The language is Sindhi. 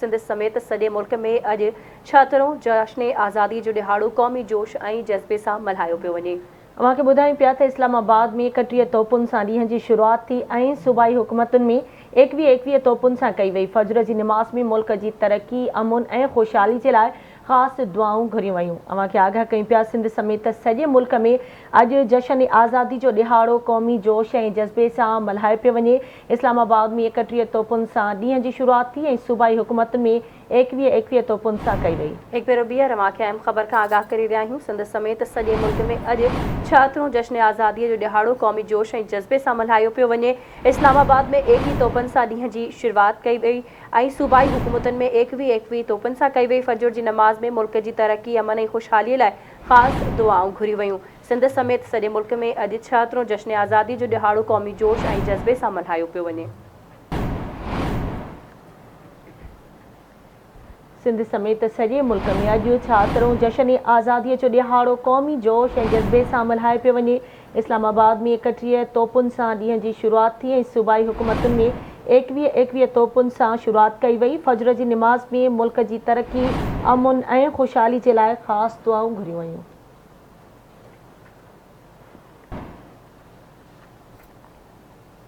سنڌ سميت سڄي ملڪ ۾ اڄ ڇاهترون جشن آزادي جو ڏهاڙو قومي جوش ۽ جذبي سان ملهايو پيو وڃي. اوهان کي ٻڌايون پيا ته اسلام آباد ۾ 31 توپن سان ڏينهن جي شروعات ٿي ۽ صوبائي حڪومتن ۾ ايڪويهه ايڪويهه توپن سان ڪئي وئي. فجر جي نماز ۾ ملڪ جي ترقي، امن ۽ خوشحالي جي لاء خاص دعائون گهريون ويون. اوهان کي آگاهه ڪيون پيا سنڌ سميت سڄي ملڪ ۾ اڄ جشن آزادي جو ڏهاڙو قومي جوش ۽ جذبي سان ملهايو پيو وڃي. اسلام آباد ۾ 31 توپن سان ڏينهن جي شروعات ٿي ۽ صوبائي حڪومتن ۾ ايڪويهه ايڪويهه توپن سان ڪئي وئي. هڪ ڀيرو ٻيهر اوهان کي اهم خبر کان آگاهه ڪري رهيا آهيون. سنڌ سميت سڄي ملڪ ۾ اڄ ڇاهترون جشن آزادي جو ڏهاڙو قومي جوش ۽ جذبي سان ملهايو پيو وڃي. اسلام آباد ۾ ايڪويهه توپن سان ڏينهن جي شروعات ڪئي وئي ۽ صوبائي حڪومتن ۾ ايڪويهه ايڪويهه توپن سان ڪئي وئي. فجر جي نماز ۾ ملڪ جي ترقي، امن ۽ خوشحالي لاء خاص دعائون گهريون ويون. سنڌ سميت سڄي ملڪ ۾ اڄ ڇهترون جشن آزادي جو ڏهاڙو قومي جوش ۽ جذبي سان ملهايو پيو وڃي. سنڌ سميت سڄي ملڪ ۾ اڄ ڇاهترون جشن آزادي جو ڏهاڙو قومي جوش ۽ جذبي سان ملهايو پيو وڃي. اسلام آباد ۾ 31 توپن سان ڏينهن جي شروعات ٿي ۽ صوبائي حڪومتن ۾ ايڪويهه ايڪويهه توپن سان شروعات ڪئي وئي. فجر جي نماز ۾ ملڪ جي ترقي، امن ۽ خوشحالي جي لاء خاص دعائون گهريون ويون.